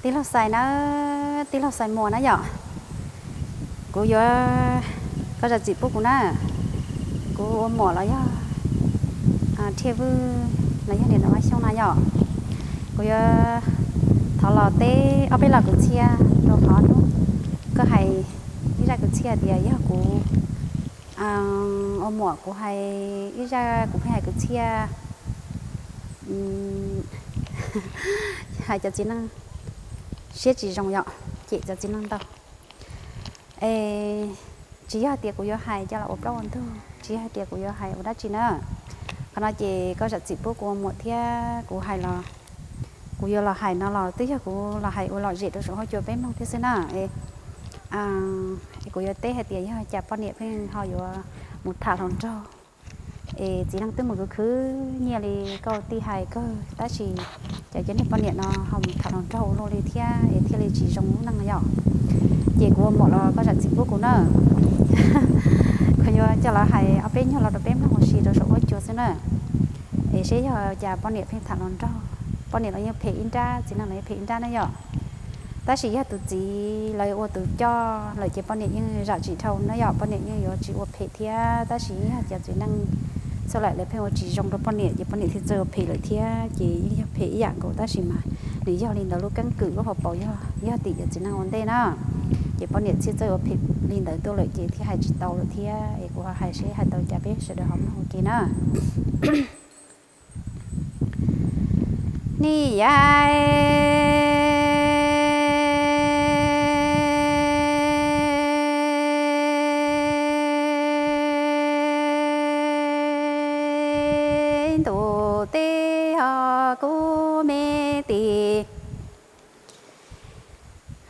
Tij laug Xais na, tij laug Xais Muas na yom, kuv yuav, koj zam txim pub kuv na, kuv ua muam los yog Rhiaj Vwj los yog niam Nau Vaj Xyooj na yom, kuv yuav thov los teb ob peb lo kwv txhiaj rau qhov hnub koj hais ib zaj kwv txhiaj tias yog kuv ua muam kuv hais ib zaj kuv pheej hais kwv txhiaj, hais cov txiv neej siab tsis zoo yom, cem cov txiv neej ntau. Es tsis yog tias kuv yuav hais coj los ua plaub ua ntug, tsis yog tias kuv yuav hais ua dab tsi na. Qhov no ces koj zam txim pub kuv ua muam thiab kuv hais los, kuv yuav los hais no los twb yog kuv los hais ua lom zem rau saum huab cua peb mloog thiab xwb na. Es kuv yuav teb hais tias yog cas poj niam pheej ho yuav mus tham hluas nraug, es txiv neej twb mus khwv khwv nyiaj li koj tij hais kawg tab sis cas cov niag poj niam no ho mus tham hluas nraug ua luaj li thiab es thiaj li tsis zoo lub neej no yom. Ces kuv ua muam los koj zam txim pub kuv na. Kuv yuav coj los hais ob peb nyuag lo rau peb mloog ua si rau saum huab cua xwb na. Es seb yog cas poj niam pheej tham hluas nraug, poj niam los yeej phem ib nrab, txiv neej los yeej phem ib nrab na yom. Tab sis yog tus txiv lawv ua tus coj lawm ces poj niam yeej zam tsis dhau na yom, poj niam yeej yuav tsis ua phem thiab. Tab sis yog cov txiv neej txhua lawm lawv pheej ua tsis zoo rau poj niam ces poj niam thiaj txawj ua phem lawm thiab, ces yeej yog phem ib yam nkaus tab sis mas nws yog li ntawd lub keeb kwm lub hauv paus yog, yog tim cov txiv neej ua ntej na. Ces poj niam thiaj txawj ua phem li ntawd tuaj lawm ces thiaj hais tsis tau lawm thiab. Es kuv ho hais seb hais tau cas peb sawv daws ho mloog ua ke na. Nim yaim ntuj teb ho kuv me tis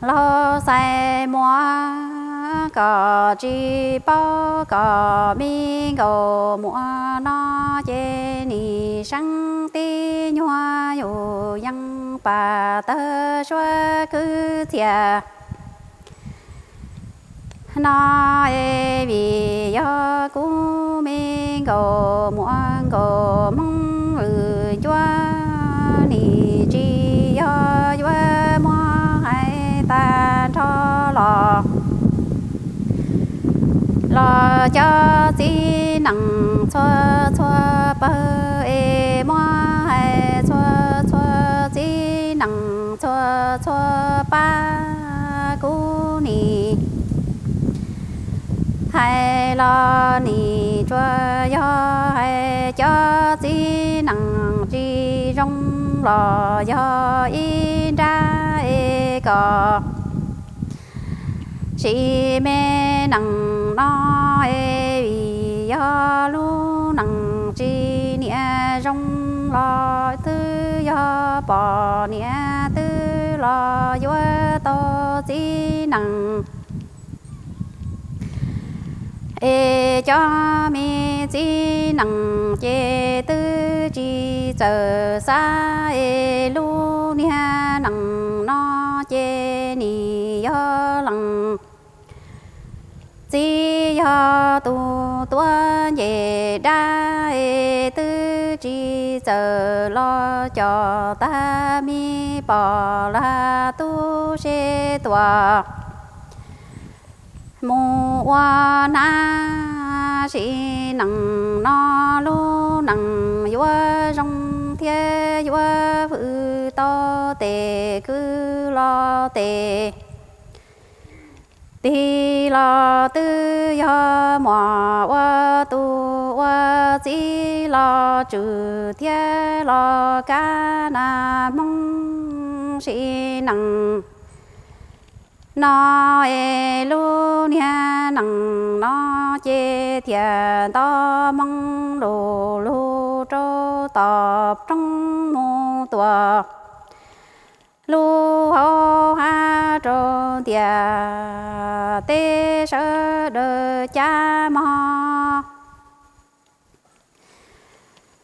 laug Xais Muas, kom tsis paub kom me nkaus muam no ces nim seeb tib nyuag yus yeej pam tawg suab kwv txhiaj no es vim yog kuv me nkaus muam nkaus hmoob lwm ncuab nim tsis yog yuav muab hais tag nrho los los cov txiv neej txhua txhua pawg es muab hais txhua txhua txiv neej txhua txhua pab kuv nim hais los nim tsuas yog hais cov txiv neej tsis zoo los yog ib nrab es kom sim me neej no es vim yog lub neej tsis niam zoo los twb yog poj niam twb los yuav tau txiv neej es cov me txiv neej ces twb tsis txawj xav es lub niag neej no ces nim yog leej txiv yog tus tuav ncej dab es twb tsis txawj los coj tag me poj lag tub se tuaj mus ua nab sim neej no lub neej yuav zoo thiab yuav hwm tau tes kwv los tes tig los twb yog muam ua tus ua txiv los tswv thiab los kab nas hmoob sim neej no es lub niag neej no ces thiaj nto hmoo lug lug rau tom roob mus tuaj lub hauv hav rau ntiaj teb sawv daws cab mog.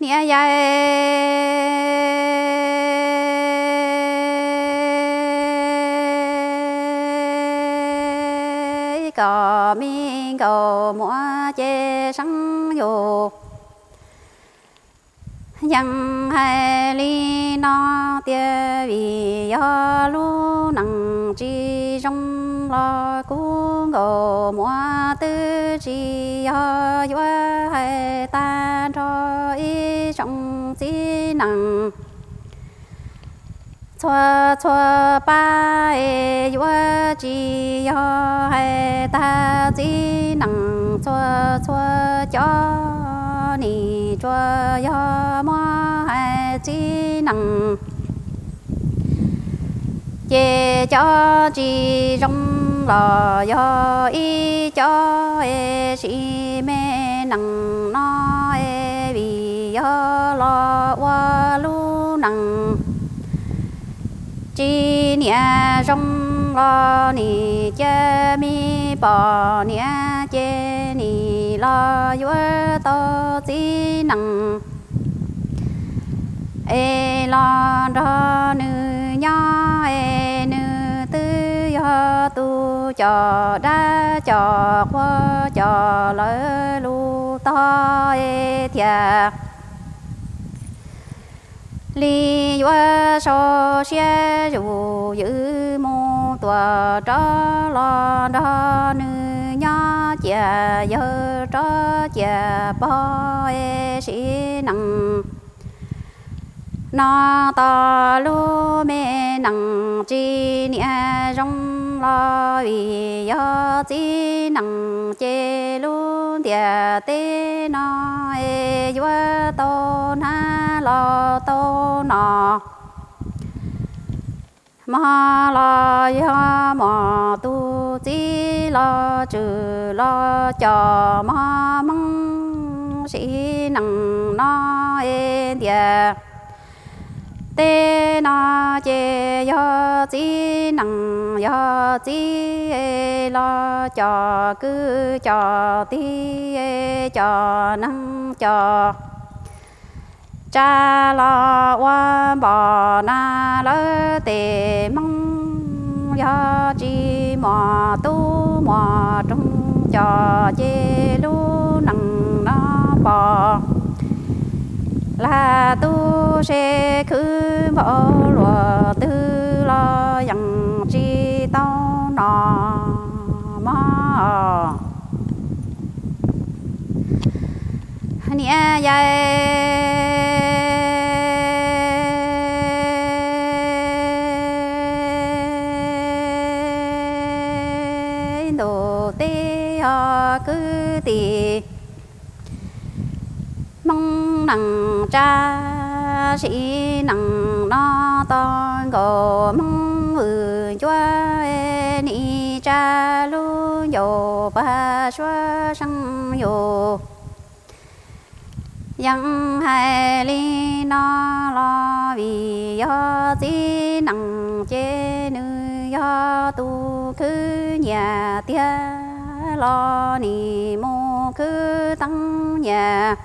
Niam yaim kom me nkaus muam ces seeb yus yeej hais li no tias vim yog lub los kub nkaus muaj twb tsis yog yuav hais tag nrho ib tsoom txiv nees. Txhua txhua pab es yuav tsis yog hais tag txiv nees, txhua txhua cov nim tsuas yog muab hais txiv nees. Ces cov tsis zoo los yog ib cov es sim me nees no es vim yog los ua lub nees tsis niam zoo los nim cia me poj niam ces nim los yuav tau txiv nees es los nrog nws nyob es nws twb yog tus coj dab coj qhua coj lawv lub tog es thiaj li yuav sau siab zus ywm mus tuam rov los nrog nws nyob cia yawg rov cia pog es sim nees no tos lub me nees tsis niam zoo los vim yog txiv nees ces lub ntiaj teb no es yuav tau hnab los tau no. Mog los yog mog tus txiv los tswm los coj mog hmoob sim nees no es ntiaj teb no ces yog txiv nees yog txiv es los coj kwv coj tij es coj neeg coj tsa los ua npoj na lawv tej hmoob yog tsis muaj tub muaj roog coj ces lub nees no pom lag tub se khwv npaum luaj twg los yeej tsis tau no mog. Niam yais ntuj teb os kwv tij, hmoob nees tsa sim nees no tau nkaus hmoob vwm ncuab nim tsa lub ncauj pag suab seej yus. Yeej hais li no los vim yog txiv nees ces nws yog tus khwv nyiaj tiag los nim mus khwv teeb nyiaj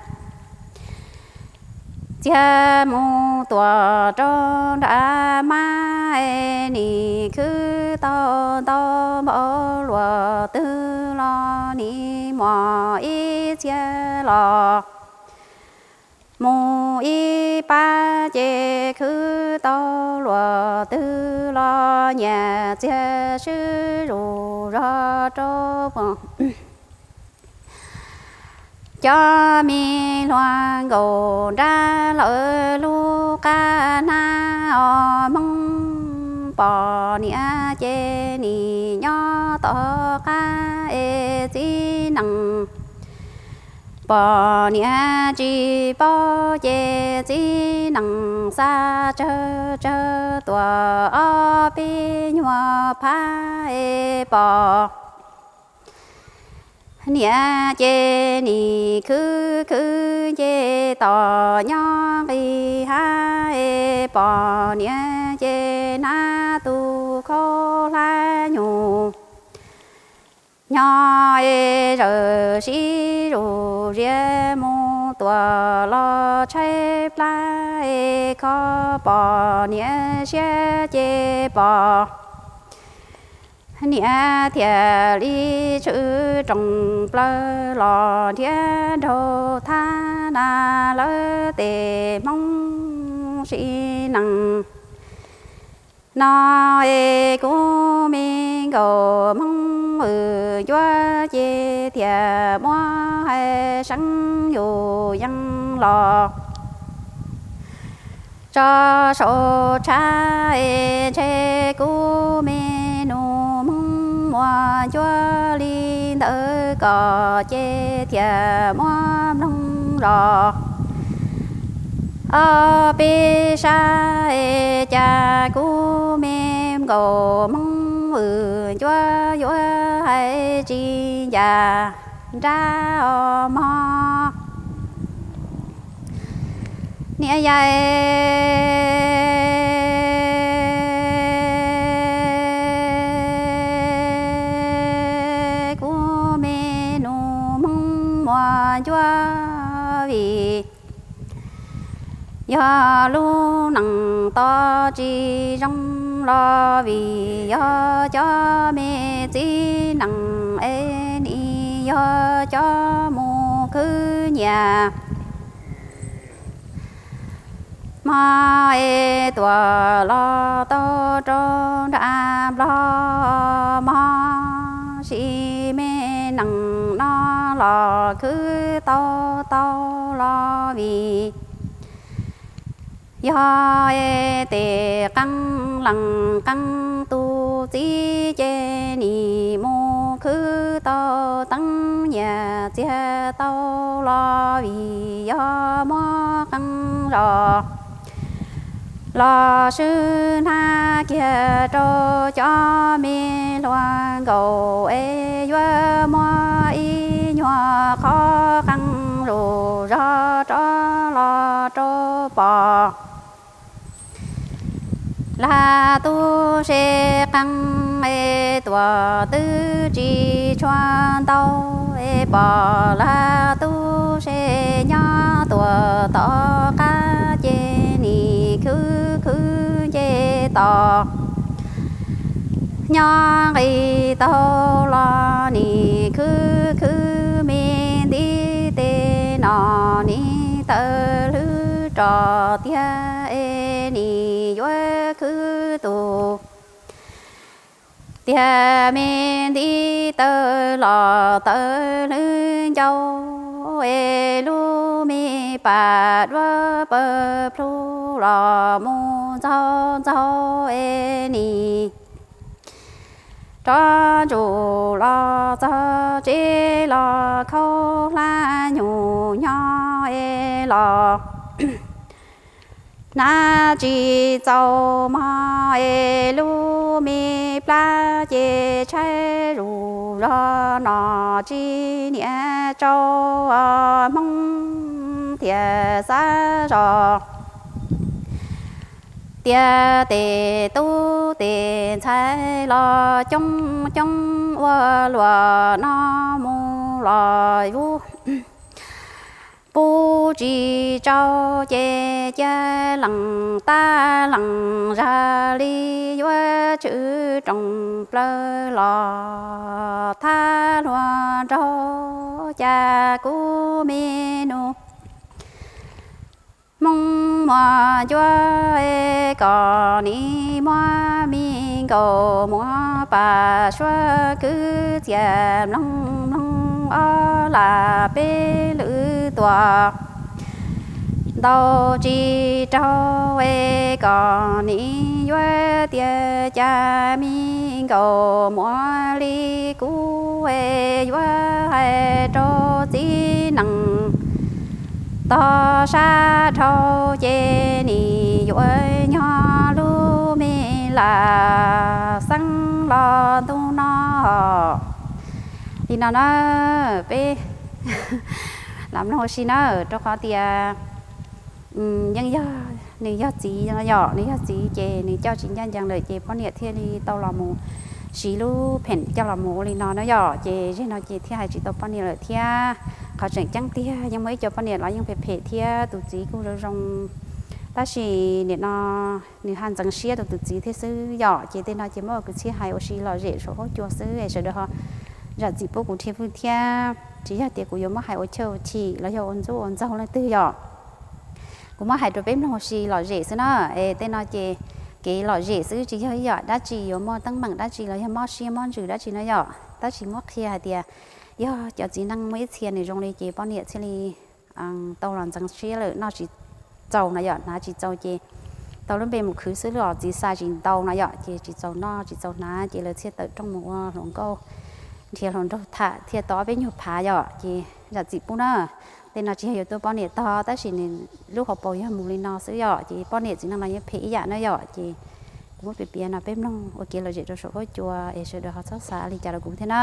txiag mus tuam rau nram mab es nim khwv tau ntau npaum luaj twg los nim muaj ib txhiab los mus ib pab ces khwv tau luaj twg los nyiaj txiag swb zus zog rau cov me hluas nkauj nrab lawv lub qab hnab os hmoob. Poj niam ces nim nyob tom qab es txiv nees, poj niam tsis paub ces txiv nees xa tsawg tsawg tuam ob peb nyuag phab es poj niam ces nim khwv khwv nce tom nyob nqis hav es poj niam ces hnav tus khaub hlab nyuj nyob es zawm sib zus ziav mus tuam los tshaib plab es kho poj niam siab ces poj niam thiaj li tshwm rooj plaws los nrhiav nraug thab na lawv tej hmoob sim nees. No es kuv me nkauj Hmoob Vwm Ncuab ces thiaj muab hais seeb yus yeej los tso saum tshab es ntshe kuv me nus Hmoob Muas Ncuab li ntawd kom ces thiaj muab mloog los ob peb sab es cas kuv me nkauj Hmoob Vwm Ncuab yuav hais tsis ncaj nrab os mog. Niam yais, kuv me nus Hmoob Muas Ncuab vim yog lub neej tau tsis zoo los vim yog cov me txiv neej es nim yog cov mus khwv nyiaj mog es tuaj los tau rau nram Nplog mog, sis me neej no los khwv tau tau los vim yog es tej qee leej qee tus txiv ces nim mus khwv tau teeb nyiaj txiag tau los vim yog muab qee zog los swb hnab kiag rau cov me hluas nkauj es yuav muab ib nyuag qhov qee zuj zog rov los rau pom. Laj tub se qee es tuaj twb tsis tshua ntau es pom laj tub se nyob tuaj tom qab ces nim khwv khwv nce tos. Nyob nqis taug los nim khwv khwv me ntiv tej no nim tawm hlwb rov tiag es nim yuav khwv tus tiag me ntiv tawm los tawm hlwb ncauj es lub me pas duab pawg plhu los mus ntxaug ntxaug es nim rov ntsuj los txog tsev los khaub hlab nyuj nyob es los hnav tsis txaus mog es lub me plab ces tshaib zuj zog no tsis niam tsau Hmoob thiaj xav zog tias tej tub tej ntxhais los coob coob ua luaj no mus los yus pub tsis tsau ces cia leej tab leej zaj li yuav tshwm rooj plaws los thab luag nraug cas kuv me nus Hmoob Muas Ncuab kom nim muab me nkauj muab pam suab kwv txhiaj mloog mloog ob lam peb lwm tuaj ntaus tsis raug es kom nim yuav tias cas me nkauj muab li kuv es yuav hais rau txiv neej tog sab dhau ces nim yuav nyob lub me lam xeeb los ntuj no li no na. Peb lam mloog ua si na, rau qhov tias yeej yog nws yog txiv no yom, nws yog txiv ces nws coj tsis ncaj ncees lawm ces poj niam thiaj li tau los mus siv lub pheem coj los mus ua li no na yom. Ces zeg no ces thiaj hais tsis tau poj niam lawm thiab. Qhov tseem ceeb tiag yeej muaj ib co poj niam los yeej phem phem thiab tus txiv kuj zoo zoo, tab sis nim no nws ho ntxeev siab rau tus txiv thiab xwb yom. Ces tej no ces muab ua kwv txhiaj hais ua si lom zem saum huab cua xwb es sawv daws ho zam txim pub kuv dhia vwj thiab. Tsis yog tias kuv yuav muab hais ua chawj ua chim los yog ua ntxub ua ntxaug leej twg yom. Kuv muab hais rau peb mloog ua si lom zem xwb na. Es tej no ces kev lom zem xwb, tsis yog ib yam dab tsi yuav muaj teeb meem dab tsi los yog mob siab mob ntsws dab tsi no yom. Tab sis muab qhia hais tias yog cov txiv neej muaj ib txhia nws zoo li ces poj niam thiaj li tau los ntxeev siab lawm, noj tsis txaus no yom, hnav tsis txaus ces tau lub npe mus khwv xwb los txiv xa tsis ntau no yom, ces tsis txaus noj tsis txaus hnav ces lawv thiaj tawm rooj mus ua hluas nkauj nrhiav hluas nraug tham thiaj tau ob peb nyuag phav yom. Ces zam txim pub na, tej no tsis yog yuav tuaj poj niam tog, tab sis nws lub hauv paus yog mus li no xwb yom. Ces poj niam txiv neej no yeej phem ib yam na yom. Ces kuv muab piav piav no peb mloog ua kev lom zem rau saum huab cua es sawv daws ho txhob xav li cas rau kuv thiab na.